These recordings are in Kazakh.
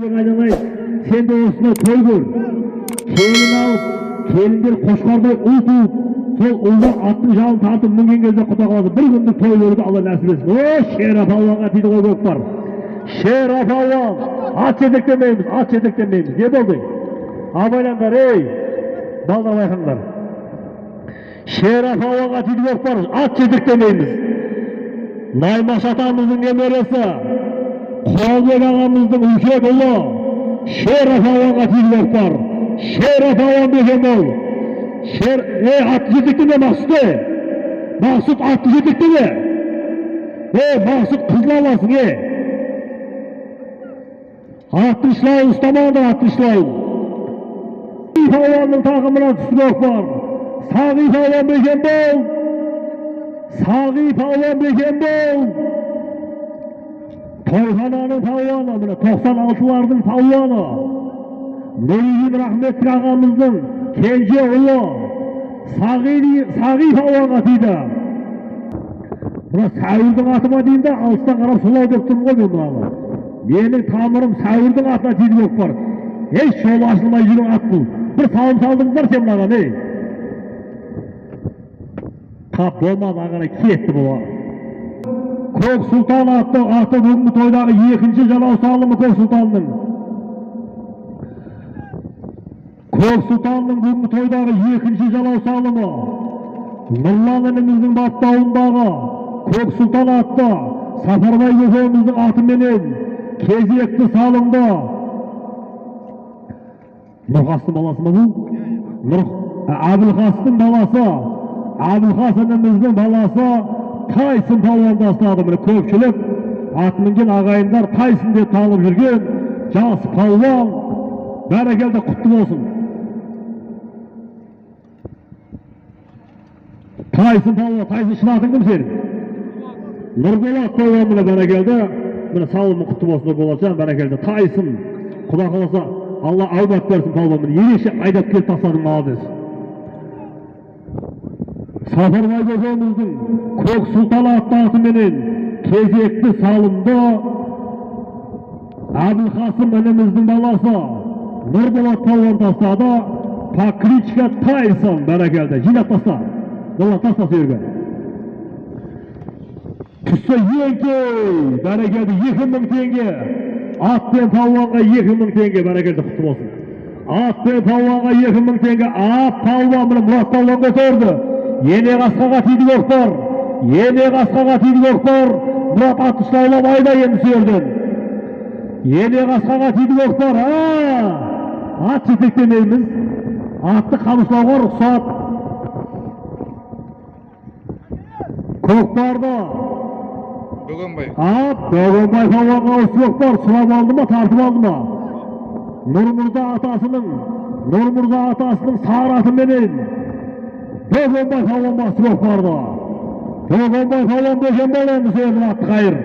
Айналайын, сен де осындай той көр. Келін алып, келіндер қошқардай ұл туып, сол ұлдар аттың жалын тартып мінген кезде құда қаласа бір күндік той көруді Алла нәсіп етсін. О, Шера палуанға тиді ғой көкпар. Шера палуан, ат жетектемейміз, ат жетектемейміз. Не болды? Абайлаңдар, ей, балдар байқаңдар. Шера палуанға тиді көкпар, ат жетектемейміз. Наймаш атамыздың немересі, Құралбек ағамыздың үлкен ұлы, Шера палуанға тиді көкпар. Шера палуан бекем бол. Шер, ей, атты жетектеме, Мақсұт, ей. Мақсұт, атты жетектеме. Ей, Мақсұт, қызыл аласың, ей. Аттың шылауын ұстамаңдар, аттың шылауын. Палуанның тақымынан түсті көкпар. Сағи палуан бекем бол. Сағи палуан бекем бол. Тойхананың палуаны, міне 96-лардың палуаны. Нұридин Рахметті ағамыздың кенже ұлы Сағи палуанға тиді. Мына Сәуірдің аты ма деймін де, алыстан қарап солай деп тұрмын ғой мен мынаны. Менің тамырым Сәуірдің атына тиді көкпар. Еш жолы ашылмай жүрген ат бұл. Бір салым салдыңыздар сен мынаған, ей. Қап болмады, ағана кетті бұл. Көк Сұлтан атты аты бүгінгі тойдағы екінші жалау салымы Көк Сұлтанның. Көк Сұлтанның бүгінгі тойдағы екінші жалау салымы. Нұрлан ініміздің баптауындағы Көк Сұлтан атты Сапарбай көкеміздің атыменен кезекті салымды. Нұрқастың баласы ма бұл? Әбілқастың баласы, Әбілқас ініміздің баласы Тайсын палуан тастады. Міне көпшілік ат мінген ағайындар Тайсын деп танып жүрген жас палуан. Бәрекелді, құтты болсын. Тайсын палуан, Тайсын шын атың кім сенің? Нұрболат палуан, міне бәрекелді. Міне сауымың құтты болсын, Нұрболатжан, бәрекелді. Тайсын, құда қаласа Алла аумат берсін палуан. Міне ерекше айдап келіп тастадың, молодец. Сапарбай көкеміздің Көк Сұлтан атты атыменен кезекті салымды Әбілқасым ініміздің баласы Нұрболат палуан тастады. По кличке Тайсон, бәрекелді. Жинап таста. Нұрлан, таста сүйерге. Түссе еңкей, бәрекелді, 2000 теңге. Ат пен палуанға 2000 теңге, бәрекелді, құтты болсын. Ат пен палуанға 2000 теңге. Ат палуан, міне Мұрат палуан көтерді. Ене қасқаға тиді көкпар. Ене қасқаға тиді көкпар. Мұрат атты ұстаулап айда енді сүйерден. Ене қасқаға тиді көкпар. Ат жетектемейміз. Атты қамшылауға рұқсат. Көкпарды Бөгенбай. Ат, Бөгенбай палуанға ауысты көкпар. Сұрап алды ма, тартып алды ма? Нұрмырза атасының, Нұрмырза атасының сары атыменен Бөгенбай палуан басты көкпарды. Бөгенбай палуан бекем бол енді сүйердің атты қайыр.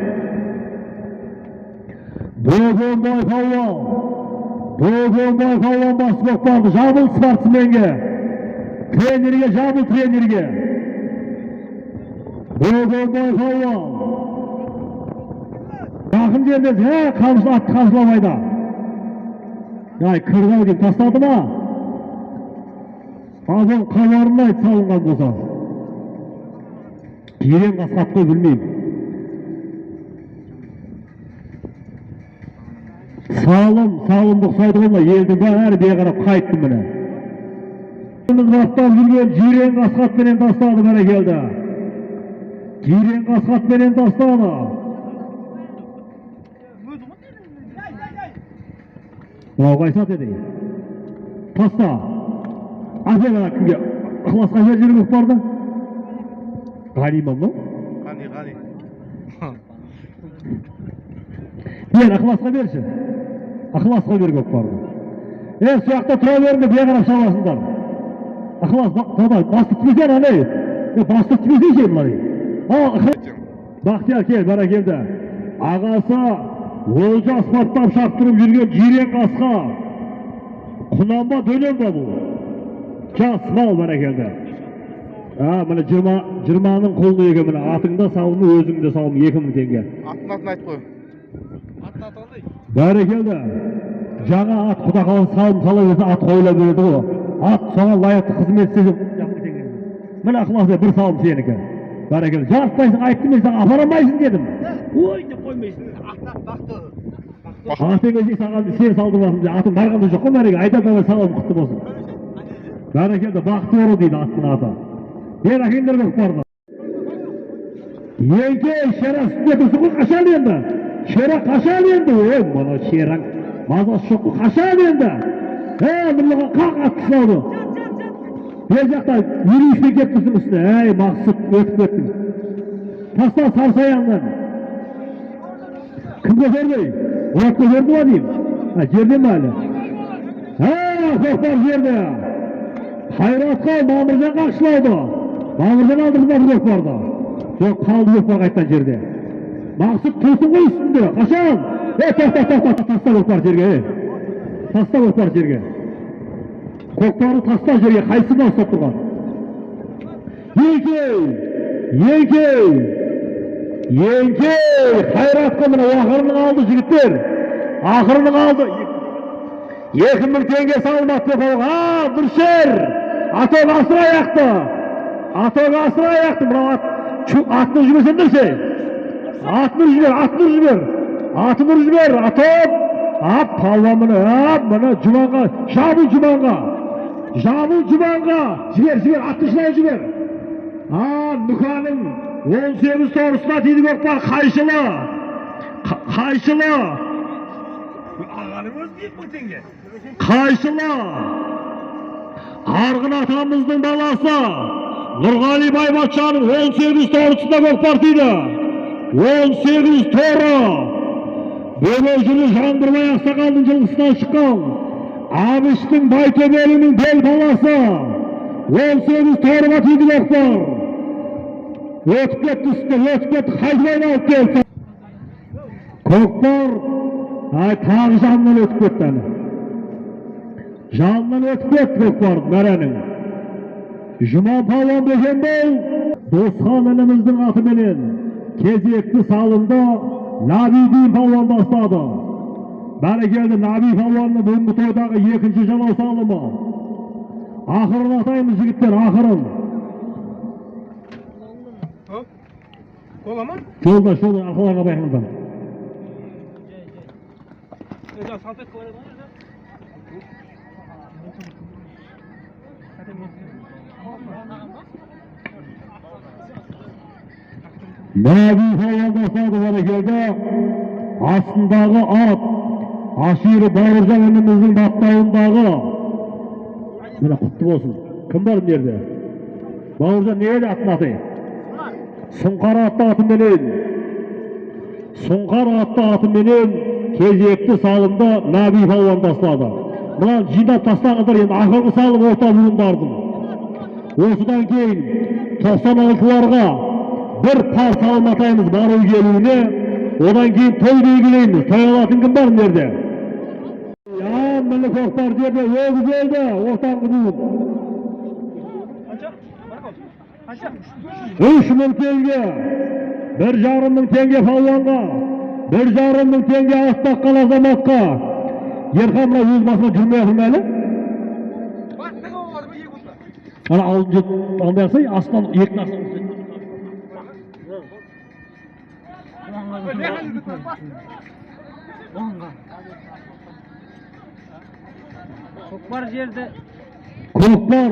Бөгенбай палуан, Бөгенбай палуан басты көкпарды. Жабыл спортсменге, тренерге жабыл, тренерге. Бөгенбай палуан. Жақын жерде, қамшы, атты қамшылап айда. Ай, кірді ау деп тастады ма? Азон хабарын айт салынған болса. Жирен қасқа ат қой, білмеймін. Салым, салымды ұқсайды ғой мына елдің бәрі бері қарап қайтты міне. Баптап жүрген жирен қасқа атпенен тастады, бәрекелді. Жирен қасқа атпенен тастады. Мынау қайсы ат еді? Таста. Әпер ана кімге? Ықыласқа жер жүріп барды? Ғани ма мынау? Ғани, Ғани. Бер, Ықыласқа берші. Ықыласқа бер көп барды. Е, сол жақта тұра беріңдер, бері қарап шабасыңдар. Ықылас, тоқта, басты түспесең, ана, ей. Е, басты түспесейші мына, ей. Ал, Ықылас. Бақтияр кел, бәрекелді. Ағасы Олжас баптап шаптырып жүрген жирен қасқа. Құнан ба, дөнен ба бұл? Жас мал, бәрекелді. Міне жиырманың құлыны екен, міне атыңда салымы, өзіңде салымы 2000 теңге. Аттың атын айтып қой. Аттың аты қандай? Бәрекелді. Жаңа ат, құда қаласа салым сала берсе, ат қойыла береді ғой. Ат соған лайықты қызмет істесе, міне ықылас, бір салым сенікі. Бәрекелді. Жарытпайсың, айттым мен саған, апара алмайсың дедім. Ой деп қоймайсың. Ат емес, саған сен салдырмасын, атың барған да жоқ қой, бәрекелді. Айтады, салым құтты болсын. Бәрекелді, Бақтыоры дейді аттың аты. Бер әкеңдер көкпарды. Еңке, шера үстінде тұрсың ғой, қашан енді? Шера қашан енді? Ой, мына шераң мазасы жоқ қой, қашан енді? Нұрлыға қақ атты салды. Бер жақта 53-пен келіп тұрсың үстіне. Әй, Мақсұт, өтіп кеттің. Таста Сарсаяннан. Кім көтерді? Мұрат көтерді ма деймін? Жерде ме әлі? Көкпар жерде. Қайратқа Мамыржан қақшылауды. Мамыржан алдырмады көкпарды. Жоқ, қалды көкпар қайтқан жерде. Мақсұт тұрсың ғой үстінде. Қашан? Тоқта, тоқта, таста көкпар жерге. Таста көкпар жерге. Көкпарды таста жерге. Қайсысына ұстап тұрған? Еңкей! Еңкей! Еңкей! Қайратқа мына ақырының алды жігіттер. Ақырының алды. 2000 теңге салмақ деп алған. Нұршер! Аток асыра аяқты. Аток асыра аяқты. Мынау атын жіберсеңдер сен. Атын жібер, атын жібер. Атын жібер, аток. Ап, палуан міне, ап, міне Жұманға, жабыл Жұманға. Жабыл Жұманға. Жібер, жібер, атты жылай жібер. Нүканың 18 торысына тиді көкпар, қайшылы. Қайшылы. Ағаның өзі 2000 теңге. Қайшылы. Арғын атамыздың баласы Нұрғали байбатшаның 18 торысына көкпар тиді. 18 торы. Бөбекжүлі Жаңбырбай ақсақалдың жылқысынан шыққан Әбіштің Байтөбелінің бел баласы 18 торыға тиді көкпар. Өтіп кетті үстіне, өтіп кетті, қайтып айналып келді. Көкпар тағы жанынан өтіп кетті әні. Жанынан өтіп кетті көкпар мәренің. Жұман палуан Бекенбай Досхан ініміздің атыменен кезекті салымды Набидин палуан бастады. Бәрекелді, Наби палуанның бүгінгі тойдағы екінші жалау салымы. Ақырын атаймыз жігіттер, ақырын. Бола ма? Жолда, жолда, арқаларға байқаңдар. Наби палуан бастады, бәрекелді. Астындағы ат Аширы Бауыржан ініміздің баптауындағы. Міне құтты болсын. Кім бар мына жерде? Бауыржан не еді аттың аты? Сұңқар атты атыменен. Сұңқар атты атыменен кезекті салымды Наби палуан тастады. Мына жинап тастаңыздар енді ақырғы салым орта буындардың. Осыдан кейін 96-ларға бір пар салым атаймыз бару келуіне. Одан кейін той белгілейміз. Той алатын кім бар мына жерде? Міне көкпар жерде өгіз өлді, ортаңғы буын. 3000 теңге, 1500 теңге палуанға, 1500 теңге ат баққан азаматқа. Ерхан мына өз басына жүрмей жатыр ма әлі? Ана алдын жет, андай қылсай, астынан екінің астынан ұрсай. Көкпар жерде. Көкпар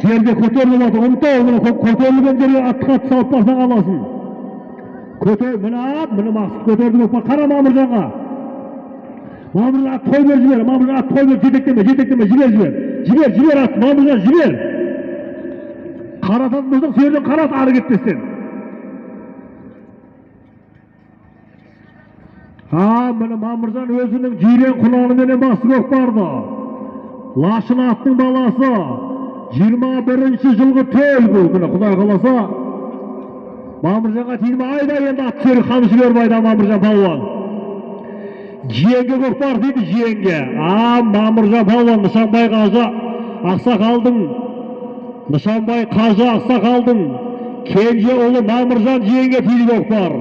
жерде көтеріліп жатыр. Ұмытпа, мына көтерілген жерге атты қатты салып барсаң аласың. Көтер, міне ат, міне Мақсұт көтерді көкпар. Қара Мамыржанға. Мамыржан атты қой бер жібер, Мамыржан атты қой бер, жетектеме, жетектеме, жібер, жібер. Жібер, жібер атты, Мамыржан жібер. Қарататын болсаң, сол жерден қарат, ары кетпестен. Міне Мамыржан өзінің жирен құлағыменен басы көкпарды. Лашын аттың баласы 21-ші жылғы төл бұл, міне Құдай қаласа. Мамыржанға тиді ме? Айда енді ат сері қамшы беріп айда Мамыржан палуан. Жиенге көкпар дейді, жиенге. Мамыржан палуан Нышанбай қажы ақсақалдың, Нышанбай қажы ақсақалдың кенже ұлы Мамыржан жиенге тиді көкпар.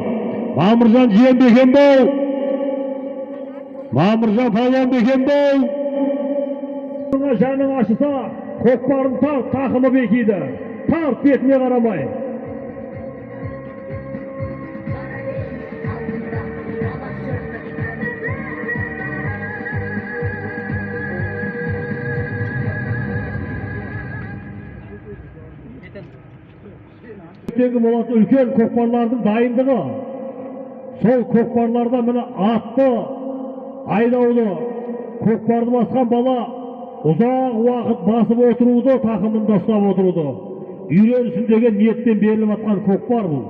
Мамыржан жиен Бекенбай. Мамыржан палуан бекем бол. Жаның ашыса, көкпарын тарт, тақымы бекиді. Тарт бетіне қарамай. Ертеңгі болатын үлкен көкпарлардың дайындығы. Сол көкпарларда міне атты айдауды, көкпарды басқан бала ұзақ уақыт басып отыруды, тақымында ұстап отыруды үйренсін деген ниетпен беріліп атқан көкпар бұл.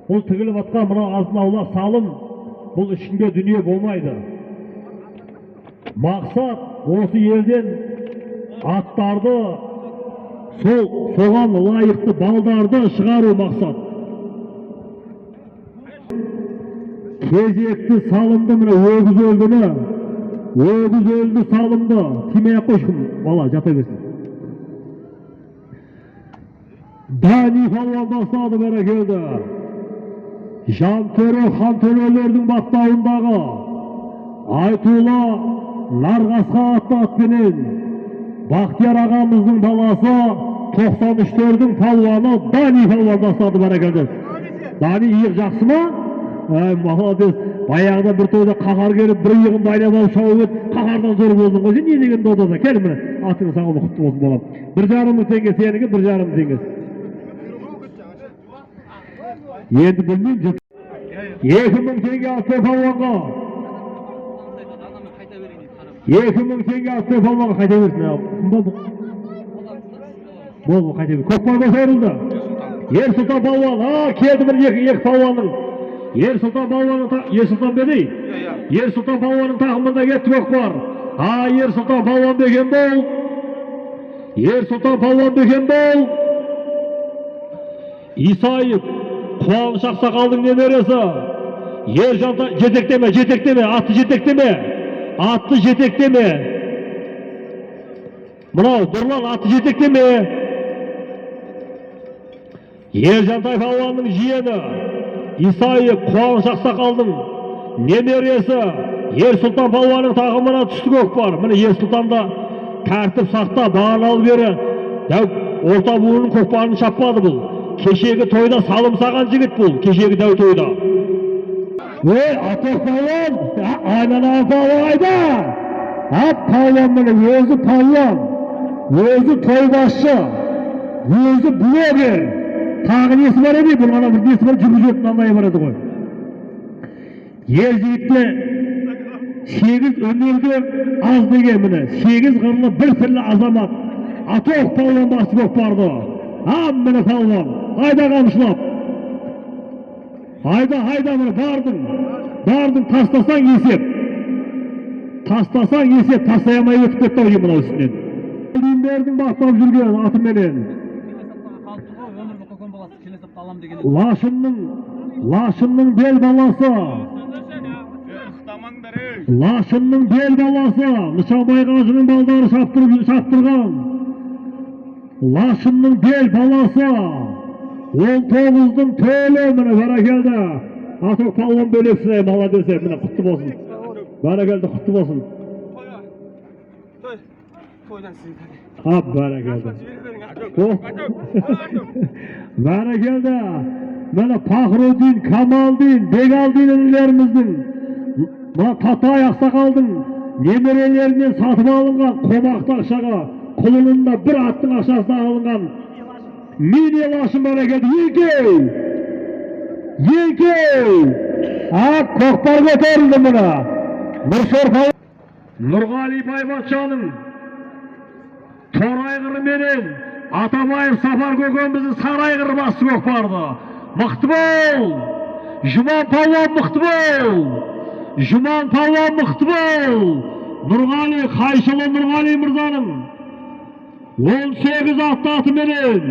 Бұл тігіліп атқан мына азын аулақ салым, бұл ешкімге дүние болмайды. Мақсат осы елден аттарды, сол соған лайықты балдарды шығару мақсат. Кезекті салымды міне өгіз өлдіні, өгіз өлді салымды. Тимей ақ қойшы бала, жата берсін. Дани палуан бастады, бәрекелді. Жантөре хантөрелердің баптауындағы Айтулы Нарғасқа атты атпенен Бақтияр ағамыздың баласы 93-тердің палуаны Дани палуан бастады, бәрекелді. Дани, иық жақсы ма? Молодец. Баяғыда бір тойда қаһар келіп, бір иығын байлап алып шауып еді, қаһардан зор болдың ғой сен, не деген додада. Кел міне, атың саған құтты болсын балам. 1,5 мың теңге сенікі, 1,5 теңге. Енді білмеймін, 2000 теңге атты палуанға. 2000 теңге атты палуанға қайта берсін. Болды, қайта бер. Көкпар көтерілді. Ерсұлтан палуан, келді бір екі палуанның. Ерсұлтан палуанның, Ерсұлтан бедей. Ерсұлтан палуанның тақымында кетті көкпар. Ерсұлтан палуан бекем бол. Ерсұлтан палуан бекем бол. Исаев, Қуаныш ақсақалдың немересі. Ержан, жетектеме, жетектеме, атты жетектеме. Атты жетектеме. Мынау Нұрлан, атты жетектеме. Ержантай палуанның жиені Исаев, Қуаныш ақсақалдың немересі Ерсұлтан палуанның тақымына түсті көкпар. Міне Ерсұлтан да тәртіп сақта, бағаналы бері дәу орта буынның көкпарын шаппады бұл. Кешегі тойда салым саған жігіт бұл, кешегі дәу тойда. Ой, Атақ палуан, айналайын палуан айда. Ап палуан міне, өзі палуан, өзі тойбасшы, өзі блогер. Тағы несі бар еді, бұл ана бір несі бар, жүргізетін андайы бар еді ғой. Ер жігітте 8 өнерге аз деген міне, 8 қырлы бір сырлы азамат. Атақ палуан басып көкпарды. Міне палуан, айда қамшылап. Айда, айда міне, бардың. Бардың, тастасаң есеп. Тастасаң есеп, тастай алмай өтіп кетті ау мынау үстінен. Бердің бақтап жүрген атыменен. Лашынның бел баласы. Лашынның бел баласы. Нышанбай қажының балдары шаптырған. Лашынның бел баласы. 19-дың төлі міне, бәрекелді. Атақ палуан бөлексің, молодец, міне құтты болсын. Бәрекелді, құтты болсын. Бәрекелді. Бәрекелді. Міне Пахрудин, Камалдин, Бегалдин інілеріміздің, мына Татай ақсақалдың немерелерінен сатып алынған қомақты ақшаға, құлынында бір аттың ақшасына алынған мини лашын, бәрекелді. Екеу! Екеу! Көкпар көтерілді міне. Нұршор Нұрғали байбатшаның торайғыры Атабаев Сапар көкеміздің сарайғыры басты көкпарды. Мықты бол! Жұман палуан мықты бол! Жұман палуан мықты бол! Нұрғали, Қайшылы Нұрғали мырзаның 18 атты атыменен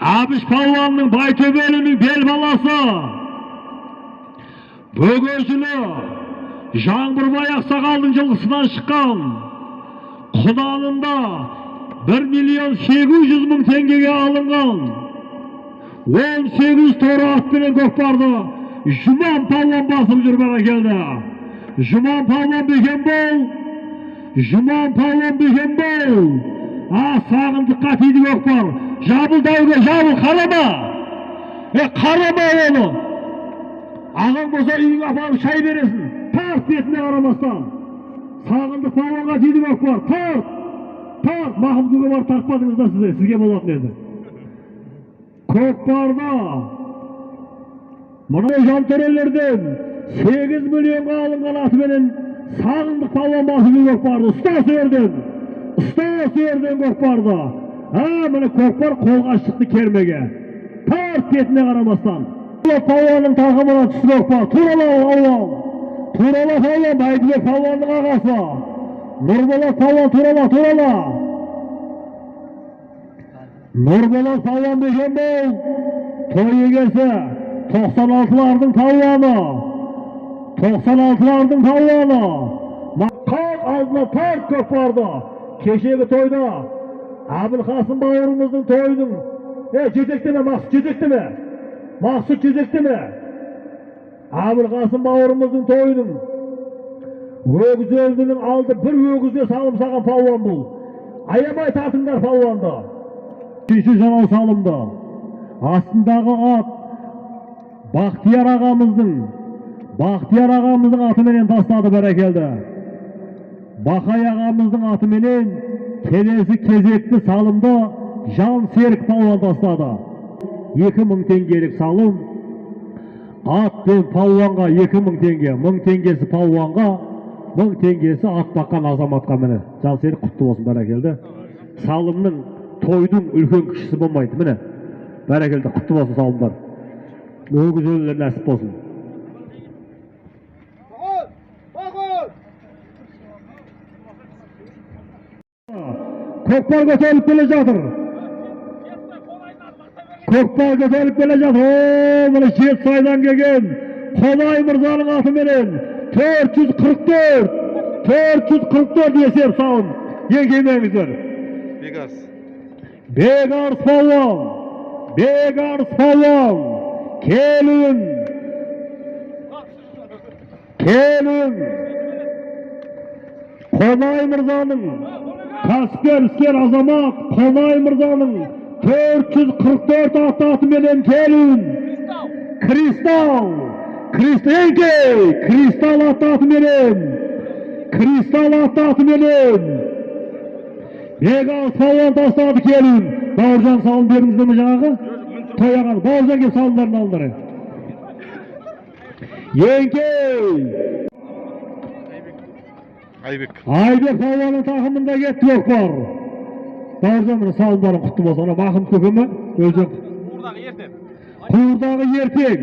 Әбіш палуанның Байтөбелінің бел баласы Бөгеншілі Жаңбырбай ақсақалдың жылқысынан шыққан құнанында 1 800 000 теңгеге алынған 18 торы атпенен көкпарды Жұман палуан басып жүр, бәрекелді. Жұман палуан Бекенбол, Жұман палуан Бекенбол. А, Сағындыққа тиді көкпар. Жабыл, дәуге, жабыл, қарама. Е, қарама оны. Ағаң болса, үйіңе апарып шай бересің. Тарт бетіне қарамастан. Сағындық палуанға тиді көкпар. Тарт, тарт. Махмұдуға барып тартпадыңыз да сізге, сізге болатын еді. Көкпарда мынау жантөрелерден 8 миллионға алынған атыменен Сағындық палуан басып жүр көкпарды. Ұста жерден, ұста жерден көкпарды. А, міне, көкпар қолға шықты кермеге. Тарт бетіне қарамастан. Палуанның тақымына түсті көкпар. Турала палуан, Турала палуан, Бәйдібек палуанның ағасы. Нұрболат палуан, Турала, Турала. Нұрболат палуан Бекенбол, той егесі, 96-лардың палуаны. 96-лардың палуаны. Қалқ алдына, тарт көкпарды. Кешегі тойда Әбілқасым бауырымыздың тойының. Е, жетектеме, Мақсұт, жетектеме. Мақсұт, жетектеме. Әбілқасым бауырымыздың тойының өгіз өлдінің алды бір өгізге салым саған палуан бұл. Аямай тартыңдар палуанды. Үшінші жанау салымды. Астындағы ат Бақтияр ағамыздың атыменен тастады, бәрекелді. Бақай ағамыздың атыменен келесі кезекті салымды Жан Серік палуан тастады. 2000 теңгелік салым. Ат пен палуанға 2000 теңге, 1000 теңгесі палуанға, 1000 теңгесі ат баққан азаматқа. Міне, Жан Серік, құтты болсын, бәрекелді. Салымның, тойдың үлкен кішісі болмайды, міне. Бәрекелді, құтты болсын салымдар. Өгіз өлілер нәсіп болсын. Поход! Поход! Көкпар көтеріліп келе жатыр. Көкпар көтеріліп келе жатыр. О, міне, Жетісайдан келген Қонай мырзаның атыменен 444, 444 есеп салым. Еңкеймеңіздер. Бекарыс. Бекарыс палуан, Бекарыс палуан, келін, келін. Қонай мырзаның, кәсіпкер, іскер азамат Қонай мырзаның 444 атты атыменен келін. Кристалл, Кристалл, еңкей, Кристалл атты атыменен, Кристалл атты атыменен. Бекарыс палуан тастады, келін. Бауыржан, салым бердіңіздер ме жаңағы? Той ағаны, Бауыржан, келіп салымдарын алыңдар. Еңкей. Айбек. Айбек палуанның тақымында кетті көкпар. Бауыржан, міне, салымдарың құтты болсын. Ана Махмұт көкеме өзі. Қуырдағы ертең. Қуырдағы ертең.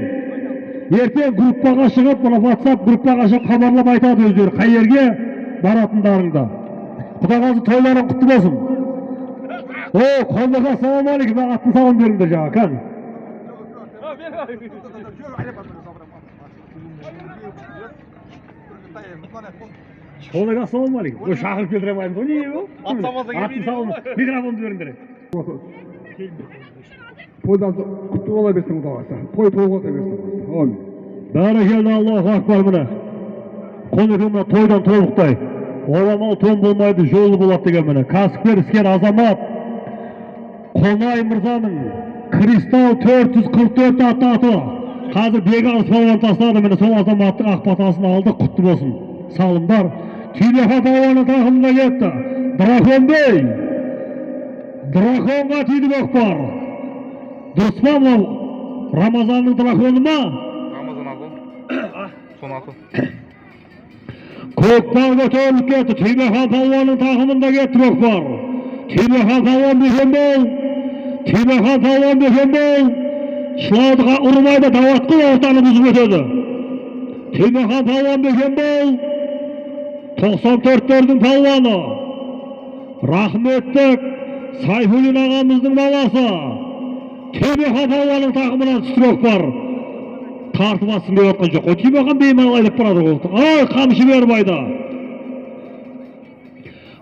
Ертең группаға шығып, мына WhatsApp группаға шығып, хабарлап айтады өздері қай жерге баратындарыңды. Құдай қаласа, тойларың құтты болсын. О, қолдаға, ассалаумағалейкум, аттың салым беріңдер жаңа, кән. Қолдаға, ассалаумағалейкум. Ой, шақырып келтіре алмаймыз ғой, не ол? Ат салмаса Аттың келмейді. салымы. Микрофонды беріңдер. Тойдан құтты бола берсін, құдай қаласа. Той той бола берсін. Әмин. Бәрекелді, Аллаху акбар, міне. Қонеке, мына тойдан тобықтай. Орамал тон болмайды, жолы болады деген, міне. Кәсіпкер, іскер азамат Қонай мырзаның Кристалл 444 атты аты. Қазір Бекарыс палуан тастады, міне, сол азаматтың ақ батасын алды, құтты болсын. Салымдар. Түймехан палуанның тақымында кетті. Дракон бей. Драконға тиді көкпар. Дұрыс па мынау? Рамазанның драконы ма? Рамазан аты. Соның аты. Көкпар көтеріліп кетті. Түймехан палуанның тақымында кетті көкпар. Түймехан палуан Бекенбол. Түймехан палуан Бекенбол. Шылаудыға ұрмайды, Даватқұл ортаны бұзып өтеді. Түймехан палуан Бекенбол. 94-тердің палуаны. Рахметтік Сайфуллин ағамыздың баласы. Түймехан палуанның тақымынан түсті көкпар. Тартып алсын деп жатқан жоқ қой. Түймехан беймарал айдап барады ғой. Ай, қамшы беріп айда.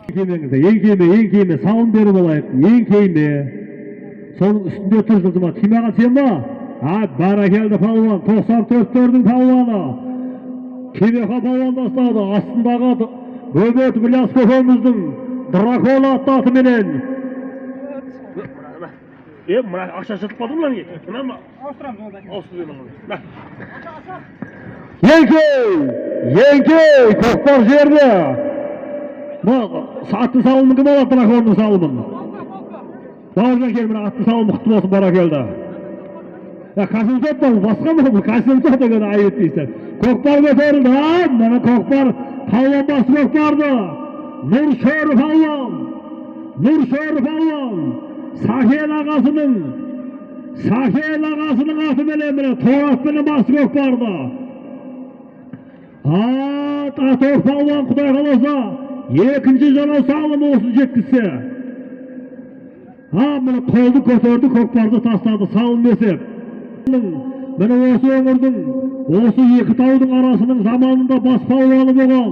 Еңкеймеңіздер, еңкейме, еңкейме, салым беріп алайық. Еңкейме. Соның үстінде тұр, жылжыма. Түймехан сен ба? Бәрекелді палуан, 94-тердің палуаны. Кебеқа палуан тастады. Астындағы Бөбет Білияс көкеміздің дракон атты атыменен. Мына ақша жыртып қалды мына неге? Мына ауыстырамыз. Еңкей! Еңкей! Көкпар жерде. Мына аттың салымын кім алады, драконның салымын? Бауыржан кел, мына аттың салымы құтты болсын, бәрекелді. Косымсот па, басқа ма бұл? Косымсот деген айып дейсің. Көкпар көтерілді. Мына көкпар палуан басы көкпарды. Нұршер палуан. Нұршер палуан. Сахел ағасының атыменен міне торы атпенен басы көкпарды. Атор палуан Құдай қаласа екінші жанау салым осыны жеткізсе. Міне қолды көтерді, көкпарды тастады, салым есеп. Міне осы өңірдің, осы екі таудың арасының заманында бас палуаны болған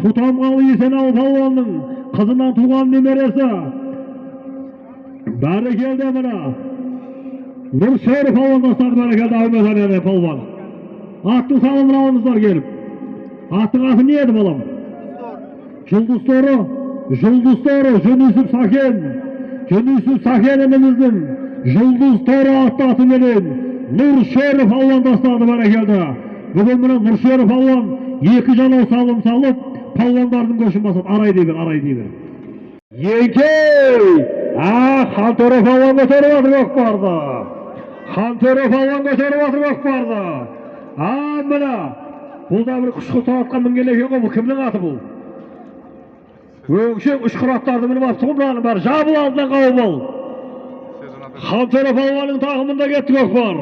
Тұтамғалы Есеналы палуанның қызынан туған немересі. Бәрекелді міне. Нұршер палуан тастады, бәрекелді Әумет палуан. Аттың салымын алыңыздар келіп. Аттың аты не еді балам? Жұлдыз торы, Жұлдыз торы, Жүнісіп Сакен. Жүнісіп Сакен ініміздің Жұлдыз торы атты атыменен Нұршеров палуан тастады, бәрекелді. Бүгін міне Нұршеров палуан екі жанау салым салып, палуандардың көшін басады. Арай дей бер, арай дей бер. Еңкей! Хантөре палуан көтеріп жатыр көкпарды. Хантөре палуан көтеріп жатыр көкпарды. Міне, бұл да бір құшқы атқа мінген екен ғой, бұл кімнің аты бұл? Өңшең ұшқыр аттарды мініп алыпты ғой мынаның бәрі. Жабыл алдынан қауып ал. Хантөре палуанның тағымында кетті көкпар.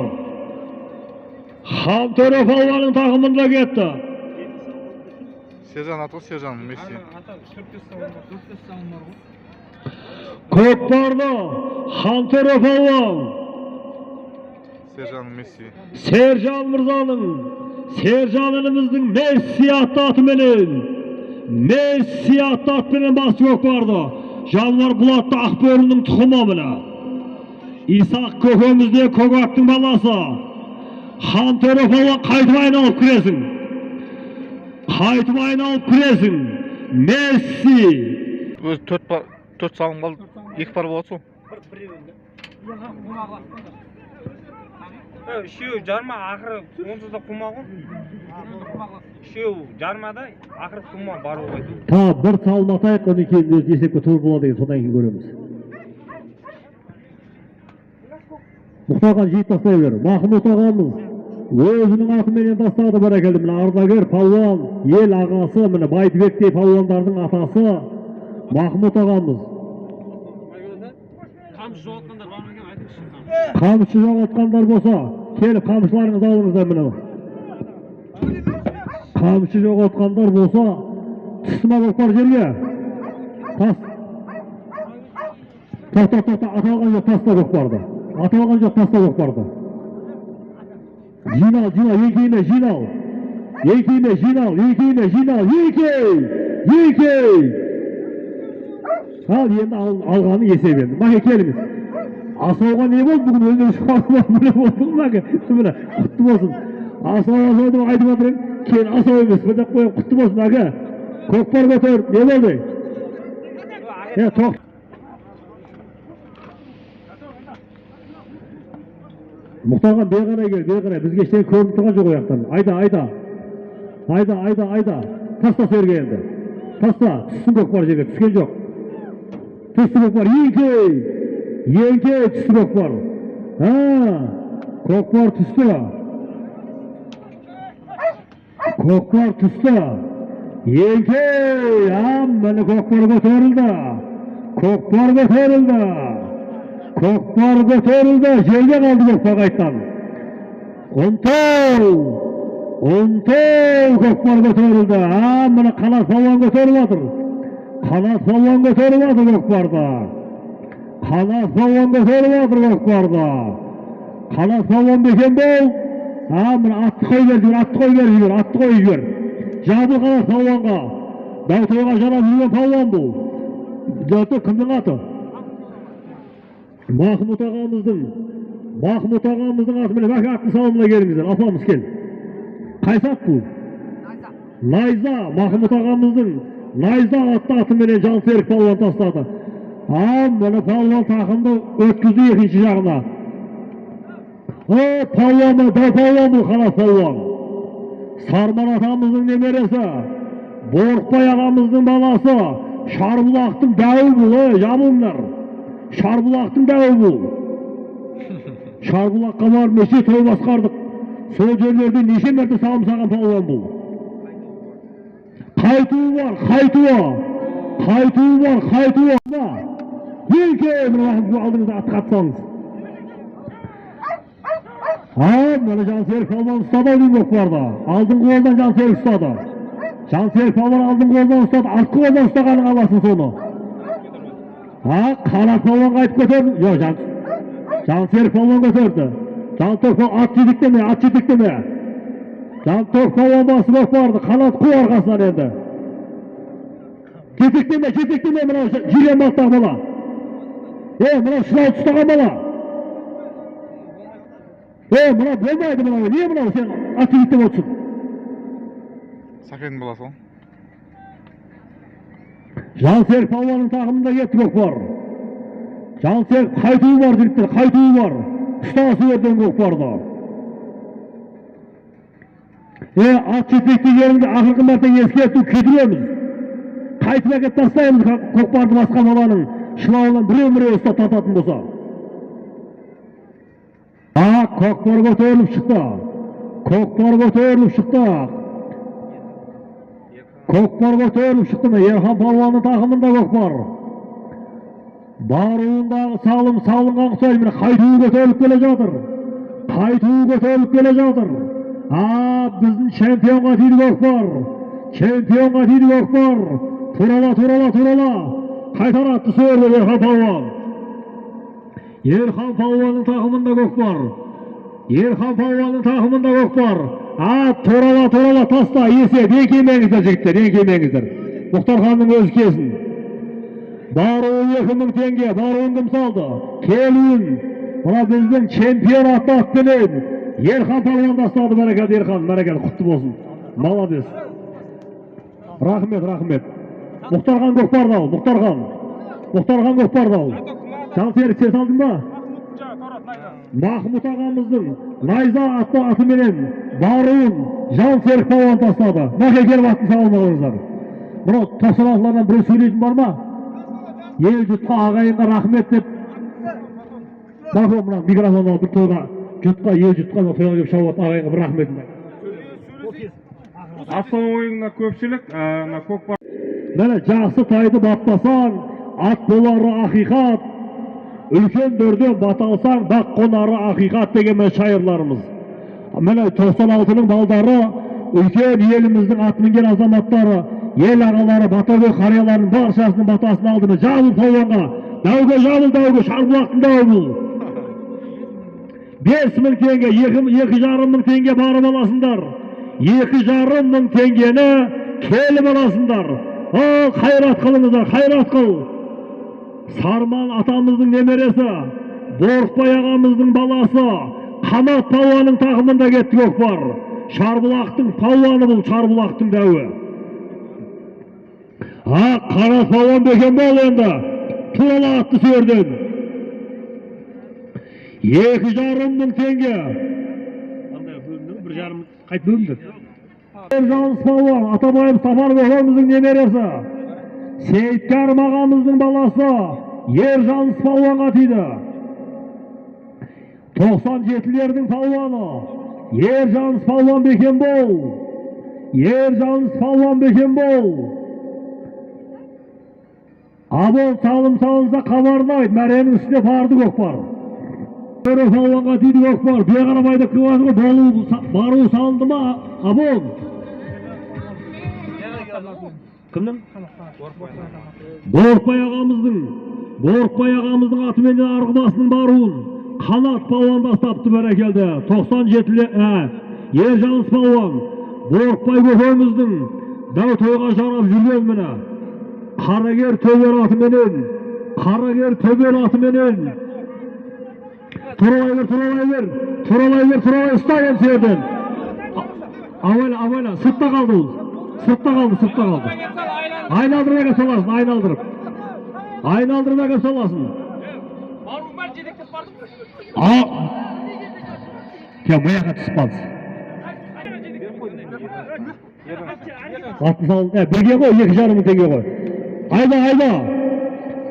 Хантөре палуанның тағымында кетті. Сержан аты ғой, Сержан Месси. Көкпарды Хантөре палуан. Сержан Месси. Сержан мырзаның, Сержан ініміздің Месси атты атыменен, Месси атты атпенен басы көкпарды. Жануар бұл атты Ақбөрінің тұқымы міне. Исақ көкемізде көк аттың баласы. Хантөре палуан қайтып айналып кіресің. Қайтып айналып кіресің. Месси. Өзі 4 салым қалды, 2 пар болады сол. Үшеуі жарма, ақыры онсыз да қума ғой. Үшеуі жармада, ақыры қума бар ғой. Та бір салым атайық, одан кейін өз есепке тур болады екен, содан кейін көреміз. Мұхтархан жиып тастай бер. Махмұт ағамыз өзінің атыменен тастады, бәрекелді. Міне ардагер палуан, ел ағасы, міне Байтыбектей палуандардың атасы Махмұт ағамыз. Қамшы жоғалтқандар бар ма екен, айтыңызшы. Қамшы жоғалтқандар болса, келіп қамшыларыңызды алыңыздар міне. Қамшы жоғалтқандар болса, түсті ма көкпар жерге? Тас. Тоқта, тоқта, аталған жоқ, таста көкпарды. Аталған жоқ, таста көкпарды. Жинал, жинал, еңкейме, жинал. Еңкейме, жинал, еңкейме, жинал, еңкей! Еңкей! Ал енді алғаны есеп енді. Мәке келіңіз. Асауға не болды бүгін өзіне міне болды мәке. Міне құтты болсын. Асау асау деп айтып жатыр едім. Кейін асау емес пе деп қоямын. Құтты болсын әке. Көкпар көтер. Не болды? Тоқ. Мұхтархан бері қарай кел, бері қарай. Бізге ештеңе көрініп тұрған жоқ ояқтан. Айда, айда. Айда, айда, айда. Таста жерге енді. Таста. Түссін көкпар жерге. Түскен жоқ. Түсті көкпар. Еңкей! Еңкей түсті көкпар. Көкпар түсті. Көкпар түсті. Еңкей! Міне көкпар көтерілді. Көкпар көтерілді. Көкпар көтерілді. Жерге қалды көкпар қайтадан. Ұмтыл! Ұмтыл! Көкпар көтерілді. Міне Қанат палуан көтеріп жатыр. Қанат палуан көтеріп жатыр көкпарды. Қанат палуан көтеріп жатыр көкпарды. Қанат палуан бекем бол. Міне атты қой бер жібер, атты қой бер жібер, атты қой жібер. Жабыл Қанат палуанға. Дәутойға жарап жүрген палуан бұл. Дәутой кімнің аты? Махмұт ағамыздың, Махмұт ағамыздың атыменен. Бәке, аттың салымына келіңіздер. Апамыз, кел. Қайсы ат бұл? Найза. Махмұт ағамыздың Найза атты атыменен Жансерік палуан тастады. Ал міне, палуан тақымды өткізді екінші жағына. О, палуан бұл, дау палуан бұл, Қанат палуан. Сарман атамыздың немересі, Борықбай ағамыздың баласы, Шарбұлақтың дәуі бұл, ей, жабылыңдар. Шарбұлақтың дәуі бұл. Шарбұлаққа барып неше той басқардық. Сол жерлерде неше мәрте салым салған палуан бұл. Қайтуы бар, қайтуы. Қайтуы бар, қайтуы. Үлкен мына алдыңызда атқа атсаңыз. Ал, міне, Жансерік палуан ұстады ау деймін көкпарды. Алдыңғы қолдан Жансерік ұстады. Жансерік палуан алдыңғы қолдан ұстады, артқы қолдан ұстағанын аласың соны. А, Қанат палуан қайтып көтерді. Жоқ, Жансерік палуан көтерді. Жантөк палуан, ат жетектеме, ат жетектеме. Жантөк палуан басып көкпарды, Қанат қу арқасынан енді. Жетектеме, жетектеме, мынау жирен бақтағы бала. Е, мынау шылауды ұстаған бала. Е, мынау болмайды мынау. Не мынау, сен ат жетектеп отырсың? Сәкеннің баласы ғой. Жансерік палуанның тақымында кетті көкпар. Жансерік, қайтуы бар, жігіттер, қайтуы бар. Ұстасы ертең көкпарды. Е, ат жетектегеніңді ақырғы мәрте ескерту, кетіреміз. Қайтып әкеліп тастаймыз көкпарды, басқа баланың шылауынан біреу міреу ұстап тартатын болса. А, көкпар көтеріліп шықты. Көкпар көтеріліп шықты. Көкпар көтеріліп шықты ма? Ерхан палуанның тақымында көкпар. Баруындағы салым салынған ұқсайды. Міне, қайтуы көтеріліп келе жатыр. Қайтуы көтеріліп келе жатыр. А, біздің чемпионға тиді көкпар. Чемпионға тиді көкпар. Турала, турала, турала. Қайтар атты сөрді Ерхан палуан. Ерхан палуанның тақымында көкпар. Ерхан палуанның тақымында көкпар. А, турала, турала, таста, есеп, еңкеймеңіздер, жігіттер, еңкеймеңіздер. Мұхтарханның өзі келсін. Баруы 2000 теңге, баруын кім салды? Келуін, мына біздің чемпион атты атпенен Ерхан палуан тастады. Бәрекелді, Ерхан, бәрекелді, құтты болсын. Молодец. Рахмет, рахмет. Мұхтархан, көкпарды ал, Мұхтархан. Мұхтархан, көкпарды ал. Жансерік, сен салдың ба? Махмұт ағамыздың Найза атты атыменен баруын Жансерік палуан тастады. Мәке, келіп аттын салып алыңыздар. Мынау 96-лардан біреу сөйлейтін бар ма? Ел жұртқа, ағайынға рахмет деп. Мақұл, мына микрофон алып, бір тойға, жұртқа, ел жұртқа, мына тойға келіп шауып ағайынға бір рахметін айт. Ассалаумағалейкум, мына көпшілік, мына көкпар. Міне, жақсы тайды баптасаң, ат болары ақиқат. Үлкендерден бата алсаң, бақ қонары ақиқат деген міне шайырларымыз. Міне, 96-ның балдары, үлкен еліміздің ат мінген азаматтары, ел ағалары, батагөй қарияларының баршасының батасын алды. Міне, Жабыл палуанға, дәуге жабыл, дәуге, Шарбұлақтың дәуі бұл. 5000 теңге, 2,5 мың теңге барып аласыңдар. 2,5 мың теңгені келіп аласыңдар. О, қайрат қылыңыздар, қайрат қыл. Сарман атамыздың немересі, Борықбай ағамыздың баласы, Қанат палуанның тақымында кетті көкпар. Шарбұлақтың палуаны бұл, Шарбұлақтың дәуі. А, Қанат палуан бекем бол енді. Турала атты сөрден. 2,5 мың теңге. Қандай бөлінді? 1,5 қайтып бөлінді? Жаныс палуан, Атабаев Сапар бабамыздың немересі. Сейіткәрім ағамыздың баласы Ержаныс палуанға тиді. 97-лердің палуаны Ержаныс палуан, бекем бол. Ержаныс палуан, бекем бол. Абол салым салынса хабарлайды, мәренің үстіне барды көкпар. Төре палуанға тиді көкпар. Бері қарап айдап келіп ғой, болу, бару салынды ма, абол? Кімнің? Борықбай ағамыздың атыменен арғымасының баруын Қанат палуан тастапты, бәрекелді. 97 ә, Ержаныс палуан, Борықбай көкеміздің дәу тойға жарап жүрген, міне. Қарагер төбел атыменен, Қарагер төбел атыменен. Туралай бер, туралай бер, туралай бер, туралай, ұста енді жерден. Абайла, абайла, сыртта қалды ол. Сыртта қалды, сыртта қалды. Айналдырып әкеп саласың, айналдырып. Айналдырып әкеп саласың. А, мына түсіп қалды. Атын сал, бірге ғой, 2,5 мың теңге ғой. Айда, айда.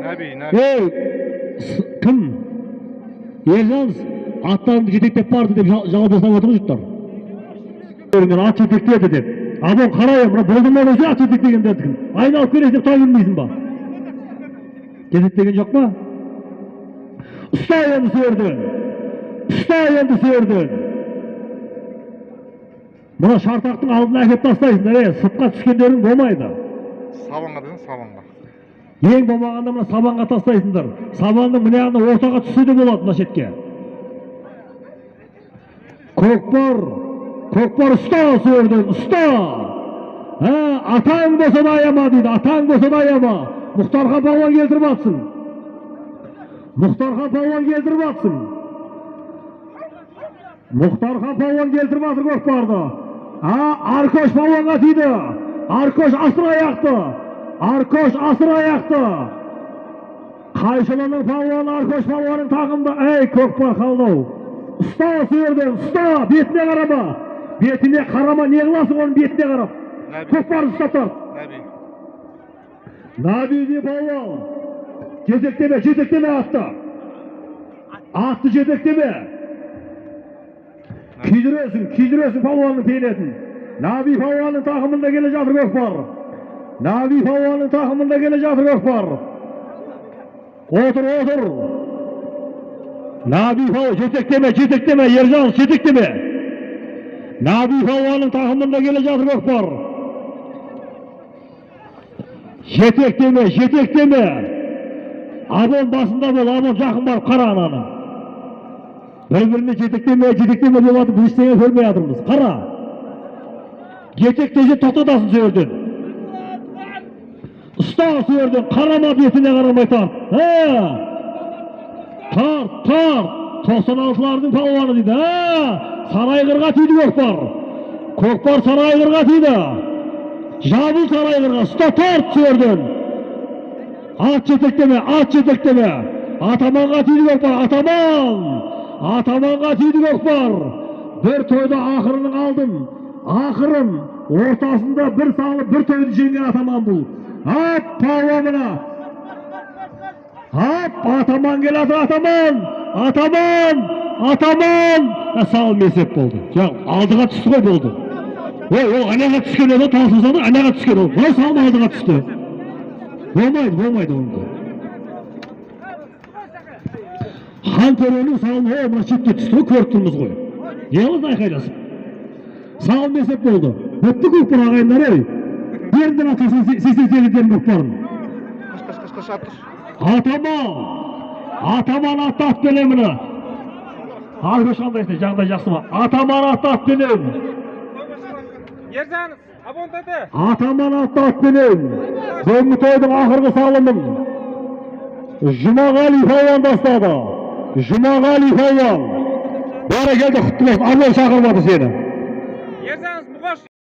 Нәби, Нәби. Ей, кім? Ержан аттарымды жетектеп барды деп жауап жасап отыр ғой жұрттар. Мен ат жетектеді деп. Абон қарай, мына болдырмай қойса ат жетектегендердікін. Айналып келесің деп таба білмейсің ба? Жетектеген жоқ па? Ұста енді сиырды. Ұста енді сиырды. Мына шартақтың алдына әкеп тастайсыңдар, сыртқа түскендерің болмайды. Сабанға десең, сабанға. Ең болмағанда мына сабанға тастайсыңдар. Сабанның мына жағына ортаға түссе де болады мына шетке. Көкпар, көкпар ұста сиырды, ұста. Атаң болса да аяма дейді, атаң болса да аяма. Мұхтархан палуан келтіріп атсын. Мұхтархан палуан келтіріп атсын. Мұхтархан палуан келтіріп атыр көкпарды. Аркош палуанға тиді. Аркош асыр аяқты. Аркош асыр аяқты. Қайшылының палуаны Аркош палуанның тағымда. Ей, көкпар қалдау. Ұста сиырды, ұста, бетіне қарама. Бетіне қарама, не қыласың оның бетіне қарап? Көкпарды ұстап тарт. Нәби. Нәби де палуан. Жетектеме, жетектеме атты. Атты жетектеме. Күйдіресің, күйдіресің палуанның пейнетін. Нәби палуанның тақымында келе жатыр көкпар. Нәби палуанның тақымында келе жатыр көкпар. Отыр, отыр. Нәби палуан, жетектеме, жетектеме, Ержан, жетектеме. Нәби палуанның тақымында келе жатыр көкпар. Жетектеме, жетектеме. Абон басында бол, абон жақын барып қара ананы. Бір-біріне жетектеме, жетектеме деп жатып, біз ештеңе көрмей жатырмыз. Қара. Жетектесе тоқтатасың сол жерден. Ұста сол жерден, қарама бетіне қарамай тарт. Тарт, тарт. 96-лардың палуаны дейді. Сарайғырға тиді көкпар. Көкпар сарайғырға тиді. Жабыл сарайғырға, ұста тарт сол жерден. Ат жетектеме, ат жетектеме. Атаманға тиді көкпар, атаман. Атаманға тиді көкпар. Бір тойда ақырының алдын, ақырын ортасында бір салып бір тойды жеңген атаман бұл. Ап, палуан мына. Ап, атаман келеді, атаман, атаман, атаман. Салым есеп болды. Жоқ, алдыға түсті ғой болды. Ой, ол анаға түскен еді, таласылсаң анаға түскен ол. Мынау салым алдыға түсті. Болмайды, болмайды онда. Хан төренің салымы, о, мына шетке түсті ғой, көріп тұрмыз ғой. Не қылды айқайласып? Салым есеп болды. Бітті көкпар ағайындар, ей. Беріңдер атасын 88-дердің көкпарын. Қаш, қаш, қаш, қаш, ат тұр. Атаман! Атаман атты ат келе міне. Аркош қандайсың, жағдай жақсы ма? Атаман атты ат келем. Ержан, абон тәте. Атаман атты ат келем. Бүгінгі тойдың ақырғы салымын Жұмағали палуан тастады. Жұмағали палуан. Бәрекелді, құтты болсын. Абон шақырмады сені. Ержан,